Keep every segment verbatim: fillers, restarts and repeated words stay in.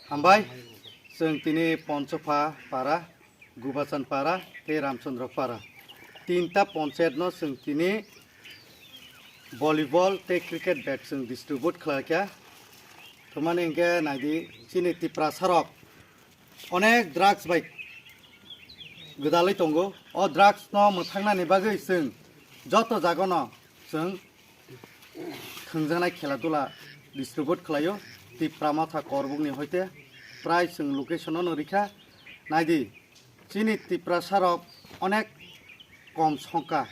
Hambai, chwng tini Ponchopha para, Gubachan para tei Ramchandra para, tinta ponchayat no chwng tini volleyball tei cricket bat chwng distribute khlaikha. Thumani hwnkhe naidi, chini Tiprasa rok onek drugs bai gwdalwi tongo. O drugs no mwthangnani bagwi chwng joto jagano chwng thwngjaknai khela dula distribute khlaio Tipra Motha Korbukni hoite. Prai chwng location no rikha. Naidi, chini Tiprasa rok onek kom songkha.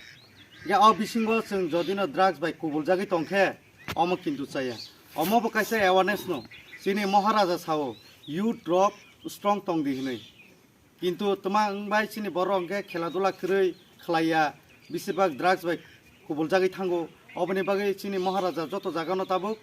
Ya o bisingo chwng jodino drugs bai kubuljagwi tongkhe, omo kintu chaya. Omo bo kaisa awareness no. Chini Maharaja sao, youth rok strong tongdi hinwi. Kintu twma wngbai chini borok hwnkhe khela dula kwrwi khlaiya, bisirbak drugs bai kubuljagwi thango. Oboni bagwi chini Maharaja joto jagano tabuk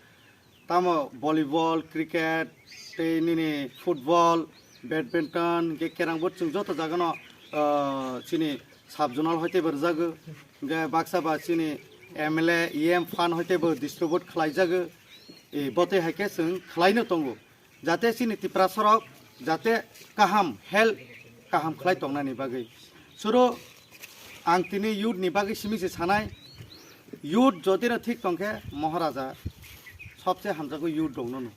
tamo volleyball, cricket, tei nini football, badminton, hwnkhe carrom board chwng joto jagano, ah, chini sub zonal hoitebo rwjago. Hwnkhe baksa ba chini M L A, E M fund hoitebo distribute khlaijago. E, botwi hai khe chwng khlaino tongo. Jate chini Tiprasa rok jate kaham health kaham khlai tongnani bagwi. Suru ang tini youth ni bagwi simi se sanai, youth jotino thik tongkhe Maharaja sobse hamjago youth rokno no.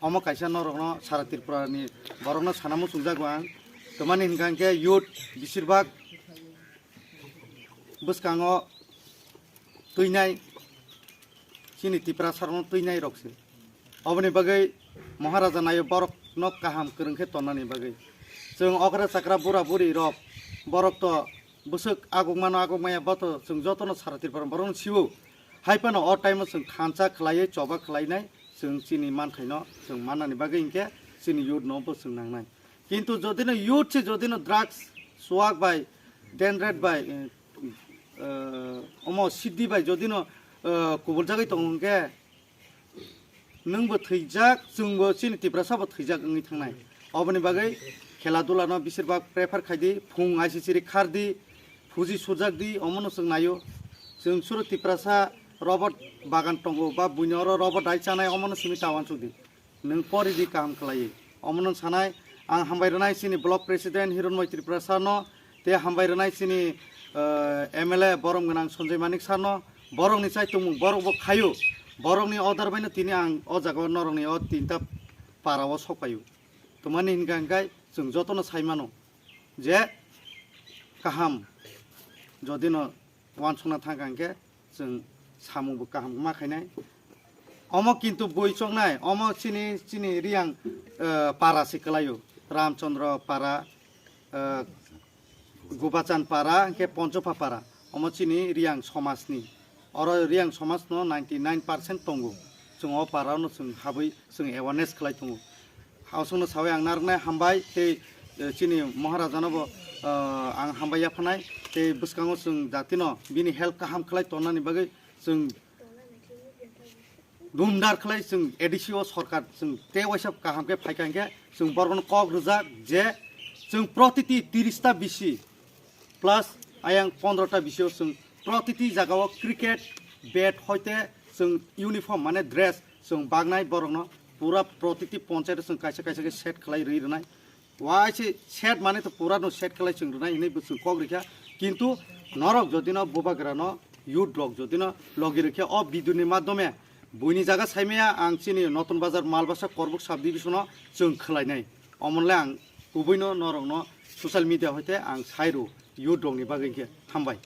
Omo kaisa norokno sara Tripura ni borokno sana muchungjago ang. Twmani hwnkha hwnkhe youth bisirbak bwskango twinai chini Tiprasa rokno twinai rok se. Oboni bagwi Maharaja nayo borok no kaham kwrwng khe tonnani bagwi. Chwng okra chakra bura buri rok borok to bwswk aguk mano aguk maya boto chwng jotono sara Tripura borokno siwo. Hai phano o time o chwng thansa khlaiwi choba khlainai chwng chini mankhaino chwng mannani bagwi hinkhe chini youth no bo chwng nangnai. Kintu jodino youth se jodino drugs, swag bai, dendret bai, eh, eh, omo siddi bai jodino, eh, kubuljagwi tongo hwnkhe, nwngbo thwijak, chwngbo chini Tiprasa bo thwijak wngwi thangnai. Oboni bagwi khela dula no bisirbak prefer khaidi, phung aisi chiri khardi, phuji surjakdi, omono chwng naio. Chwng suro Tiprasa robot bagan tongo, ba buino oro robot dai chanai, omono simi ta uansukdi. Nwng pori di kaham khlaiwi. Omono sanai, ang hambai rwnai chini block president Hironmoi Tripura sir no, tei hambai rwnai chini, eh, M L A borom gwnang Sanjay Manik sir no, borok ni chai tongmung borok bo khaio, borok ni order bai no tini ang o jaga o norok ni o tinta para o sok paio. Twmani hinkha hinkhe chwng joto no sai mano je kaham jodi no uansukna thangkha hinkhe chwng samung bo kaham ma khainai. Omo kintu bui choknai, omo chini, chini Riyang, eh, para se kwlaio. Ramchandra para, eh, Gubachan para, hinkhe Ponchopha para. Omo chini Riyang somajni. Oro Riyang somajno ninety nine percent tongo. Chwng o para no chwng habwi chwng awareness khlai tongo. Hausungno sawi ang narwknai hambai tei, eh, chini Maharajano bo, eh, ang hambai yaphanai tei bwskango chwng jatino bini health kaham khlai tonnani bagwi chwng dumdar khlai chwng A D C o sorkar chwng tei waisa kaham khe phaikha hinkhe chwng borokno kok rwjak je chwng protiti tiris ta bisi plus ayang pondro ta bisio chwng protiti jagao cricket bat hoite chwng uniform mane dress chwng bagnai borokno pura protiti ponchayat chwng kaisa kaisa khe set khlai rwi rwnai. Waise set mane to pura no set khlai chwng rwnai hinwi bo chwng kok rikha. Kintu norok jodino bubagrano youth rok jodino logi rikhe o video ni madhyome buini jaga saimaya ang chini Notun Bazar Malbasa Korbuk sub division o chwng khlainai. Omonle ang kubuino norokno social media hoite ang sairo youth rokni bagwi khe hambai.